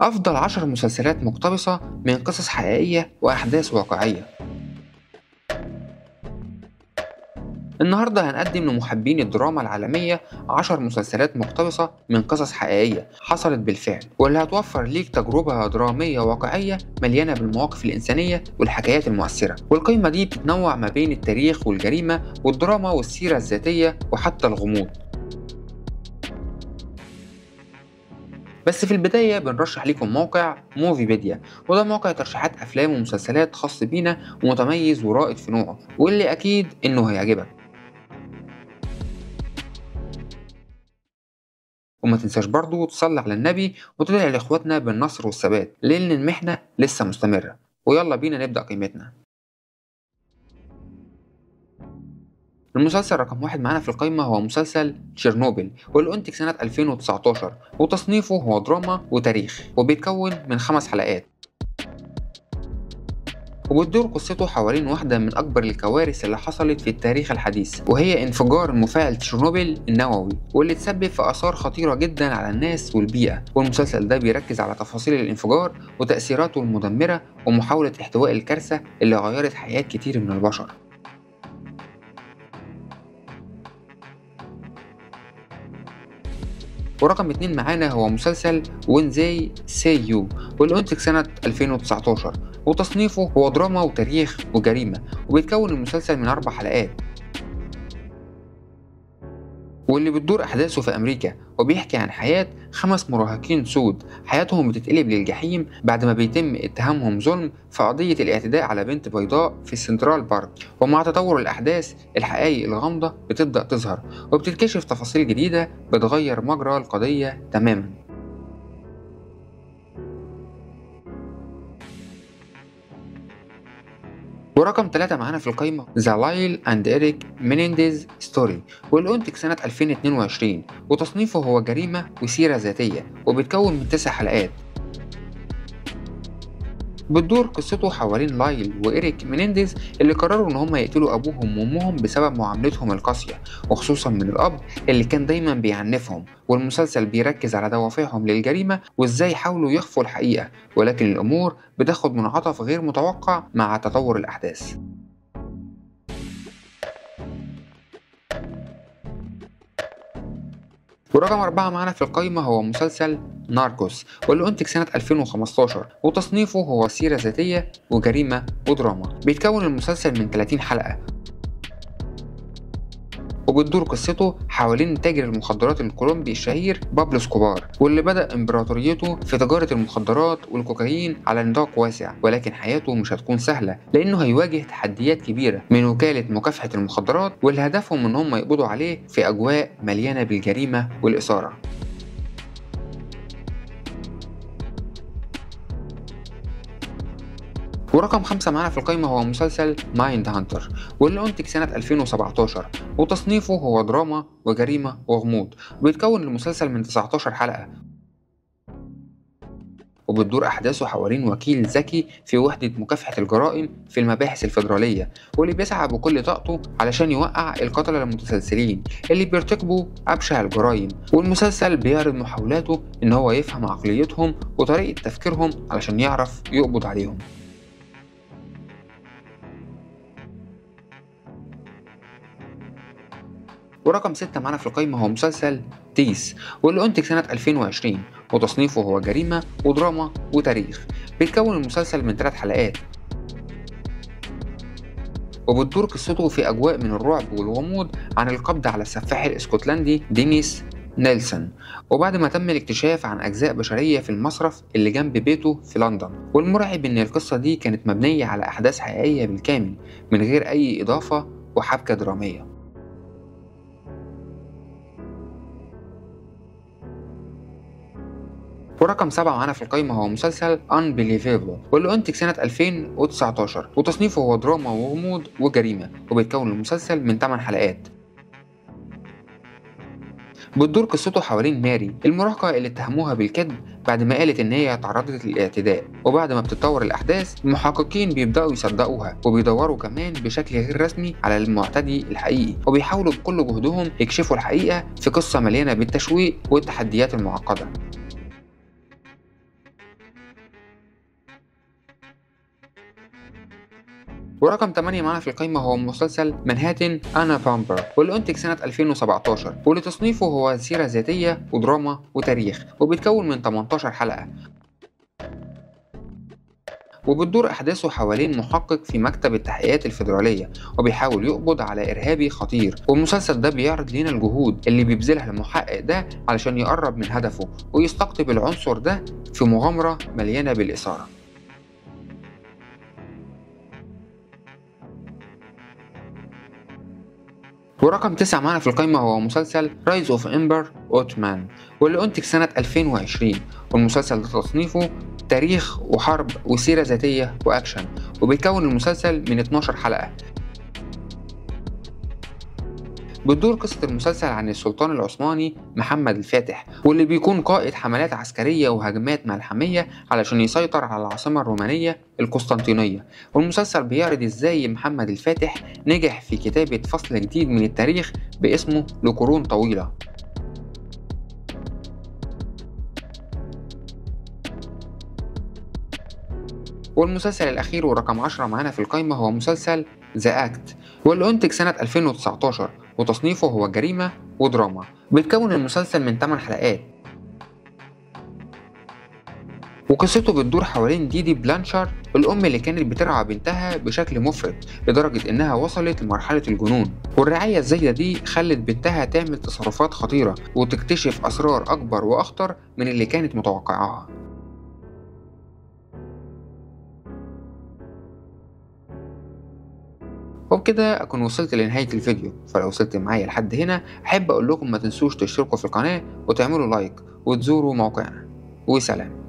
أفضل 10 مسلسلات مقتبسة من قصص حقيقية وأحداث واقعية. النهاردة هنقدم لمحبين الدراما العالمية 10 مسلسلات مقتبسة من قصص حقيقية حصلت بالفعل، واللي هتوفر ليك تجربة درامية واقعية مليانة بالمواقف الإنسانية والحكايات المؤثرة. والقائمة دي بتتنوع ما بين التاريخ والجريمة والدراما والسيرة الذاتية وحتى الغموض. بس في البداية بنرشح لكم موقع موفيبيديا، وده موقع ترشيحات أفلام ومسلسلات خاص بينا ومتميز ورائد في نوعه، واللي أكيد إنه هيعجبك. وما تنساش برضو تصلي على النبي وتدعي لإخواتنا بالنصر والثبات، لأن المحنة لسه مستمرة. ويلا بينا نبدأ قيمتنا. المسلسل رقم 1 معانا في القايمة هو مسلسل تشيرنوبل، واللي أنتج سنة 2019، وتصنيفه هو دراما وتاريخ، وبيتكون من 5 حلقات، وبتدور قصته حوالين واحدة من أكبر الكوارث اللي حصلت في التاريخ الحديث، وهي انفجار مفاعل تشيرنوبل النووي، واللي تسبب في آثار خطيرة جدا على الناس والبيئة. والمسلسل ده بيركز على تفاصيل الانفجار وتأثيراته المدمرة ومحاولة احتواء الكارثة اللي غيرت حياة كتير من البشر. ورقم 2 معانا هو مسلسل When They See You، واللي أنتج سنة 2019، وتصنيفه هو دراما وتاريخ وجريمة، وبيتكون المسلسل من 4 حلقات، واللي بتدور أحداثه في أمريكا، وبيحكي عن حياة 5 مراهقين سود حياتهم بتتقلب للجحيم بعد ما بيتم اتهامهم ظلم في قضية الاعتداء على بنت بيضاء في سنترال بارك. ومع تطور الأحداث الحقائق الغامضة بتبدأ تظهر، وبتتكشف تفاصيل جديدة بتغير مجرى القضية تماما. ورقم 3 معانا في القايمة The Lyle and Erik Menendez Story، واللي أنتج سنة 2022، وتصنيفه هو جريمة وسيرة ذاتية، وبيتكون من 9 حلقات. بتدور قصته حوالين لايل وإيريك مينينديز اللي قرروا إن هم يقتلوا أبوهم وأمهم بسبب معاملتهم القاسية، وخصوصا من الأب اللي كان دايما بيعنفهم. والمسلسل بيركز على دوافعهم للجريمة وإزاي حاولوا يخفوا الحقيقة، ولكن الأمور بتاخد منعطف غير متوقع مع تطور الأحداث. ورقم 4 معانا في القايمة هو مسلسل ناركوس، واللي أنتج سنة 2015، وتصنيفه هو سيرة ذاتية وجريمة ودراما. بيتكون المسلسل من 30 حلقة، وبتدور قصته حوالين تاجر المخدرات الكولومبي الشهير بابلو اسكوبار، واللي بدأ إمبراطوريته في تجارة المخدرات والكوكايين على نطاق واسع، ولكن حياته مش هتكون سهلة لأنه هيواجه تحديات كبيرة من وكالة مكافحة المخدرات، واللي هدفهم إن هم يقبضوا عليه في أجواء مليانة بالجريمة والإثارة. ورقم 5 معانا في القايمة هو مسلسل Mindhunter، واللي أنتج سنة 2017، وتصنيفه هو دراما وجريمة وغموض. وبيتكون المسلسل من 19 حلقة، وبتدور أحداثه حوالين وكيل ذكي في وحدة مكافحة الجرائم في المباحث الفيدرالية، واللي بيسعى بكل طاقته علشان يوقع القتلة المتسلسلين اللي بيرتكبوا أبشع الجرائم. والمسلسل بيعرض محاولاته إن هو يفهم عقليتهم وطريقة تفكيرهم علشان يعرف يقبض عليهم. ورقم 6 معانا في القايمة هو مسلسل تيس، واللي أنتج سنة 2020، وتصنيفه هو جريمة ودراما وتاريخ. بيتكون المسلسل من 3 حلقات، وبتدور قصته في أجواء من الرعب والغموض عن القبض على السفاح الاسكتلندي دينيس نيلسون، وبعد ما تم الاكتشاف عن أجزاء بشرية في المصرف اللي جنب بيته في لندن. والمرعب إن القصة دي كانت مبنية على أحداث حقيقية بالكامل من غير أي إضافة وحبكة درامية. ورقم 7 معانا في القايمة هو مسلسل Unbelievable، واللي أنتج سنة 2019، وتصنيفه هو دراما وغموض وجريمة، وبيتكون المسلسل من 8 حلقات. بتدور قصته حوالين ماري المراهقة اللي اتهموها بالكذب بعد ما قالت إن هي تعرضت للاعتداء، وبعد ما بتتطور الأحداث المحققين بيبدأوا يصدقوها وبيدوروا كمان بشكل غير رسمي على المعتدي الحقيقي، وبيحاولوا بكل جهدهم يكشفوا الحقيقة في قصة مليانة بالتشويق والتحديات المعقدة. ورقم 8 معانا في القائمة هو مسلسل Manhattan Unabomber، واللي أنتج سنة 2017، واللي تصنيفه هو سيرة ذاتية ودراما وتاريخ، وبيتكون من 18 حلقة، وبتدور أحداثه حوالين محقق في مكتب التحقيقات الفيدرالية وبيحاول يقبض على إرهابي خطير. والمسلسل ده بيعرض لنا الجهود اللي بيبذلها المحقق ده علشان يقرب من هدفه ويستقطب العنصر ده في مغامرة مليانة بالإثارة. ورقم 9 معنا في القائمة هو مسلسل Rise of Empire Ottoman، واللي أنتج سنة 2020، والمسلسل ده تصنيفه تاريخ وحرب وسيرة ذاتية وأكشن، وبيتكون المسلسل من 12 حلقة. بتدور قصة المسلسل عن السلطان العثماني محمد الفاتح، واللي بيكون قائد حملات عسكرية وهجمات ملحمية علشان يسيطر على العاصمة الرومانية القسطنطينية. والمسلسل بيعرض ازاي محمد الفاتح نجح في كتابة فصل جديد من التاريخ باسمه لقرون طويلة. والمسلسل الأخير ورقم 10 معانا في القائمة هو مسلسل The Act، واللي أنتج سنة 2019، وتصنيفه هو جريمة ودراما. بيتكون المسلسل من 8 حلقات، وقصته بتدور حوالين ديدي بلانشار، الأم اللي كانت بترعى بنتها بشكل مفرط لدرجة إنها وصلت لمرحلة الجنون، والرعاية الزايدة دي خلت بنتها تعمل تصرفات خطيرة وتكتشف أسرار أكبر وأخطر من اللي كانت متوقعاها. وبكده أكون وصلت لنهاية الفيديو، فلو وصلت معايا لحد هنا أحب أقول لكم ما تنسوش تشتركوا في القناة وتعملوا لايك وتزوروا موقعنا، وسلام.